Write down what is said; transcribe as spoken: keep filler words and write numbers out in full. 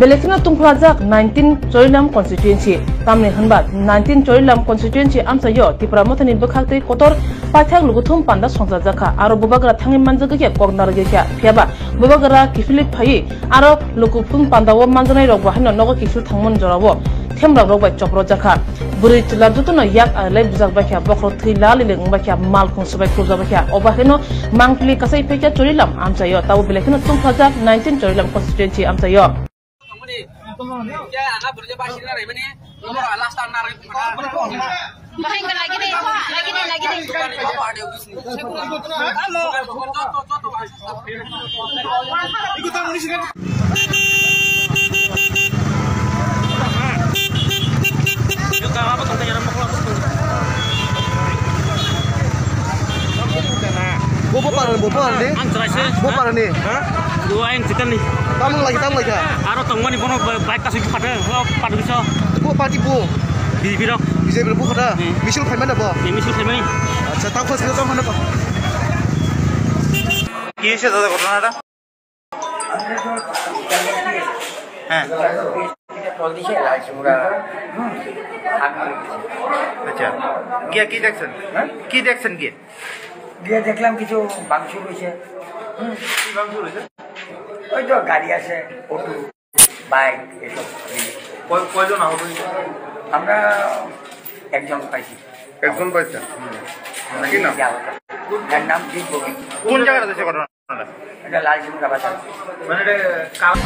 Belekno tungphajak nineteen Chorilam constituency. Tamni hwnba nineteen Chorilam constituency amchaio Tipra Mothani bwkhaktwi kotor paithak lukuthum panda songchajakha. Aro bubagra thangwi manjagwi khe kok narwgwi kha. Phiyaba bubagra kiphilwi phaiwi aro lukuthum pandao manjaknai rokbo haino nogo kiphil thangmani jorao themrok rok bai chopro jakha. Bwrwi chwla jotono yak arilai bujak baikha, bokhorok thwi laliling wngbaikha, malkhung swbai khuljabaikha. Obo haino mangpili kasai phaikha Chorilam amchaio, tabo belai kheno tungphajak nineteen Chorilam constituency amchaio. Bo, bo parani, bo parani. Ang chwraise. Bo parani. Ha? Bo ayang chikanni. Tamung lagi, tamung lagi. Aro tongmani bono ba-, bike kasu phatha, phatha bisa. Bo party bo. B J P rok. B J P rok bo khatha. Hmm. Misil phaimani bo. Ni misil phaimani. Acha, tang khos khos mana bo. Ki se dada ghotona ta? হ্যাঁ। এটা কল দিছে, লাল সিমুরা। হুম। আচ্ছা। গিয়া কি দেখছেন? হ্যাঁ? কি দেখছেন গিয়ে? গিয়ে দেখলাম কিছু ভাঙচুর হয়েছে। হুম। কি ভাঙচুর হয়েছে? ওই তো গাড়ি আছে, অটো, বাইক, এসব। কয়-, কয়জন আহত হয়েছে? আমরা একজন পাইছি। একজন পাইছেন? হুম। কি নাম? এর নাম জিৎ বগি। কোন জায়গাটা হয়েছে ঘটনা? এটা লাল সিমুরা বাজার। মানে এটা কাল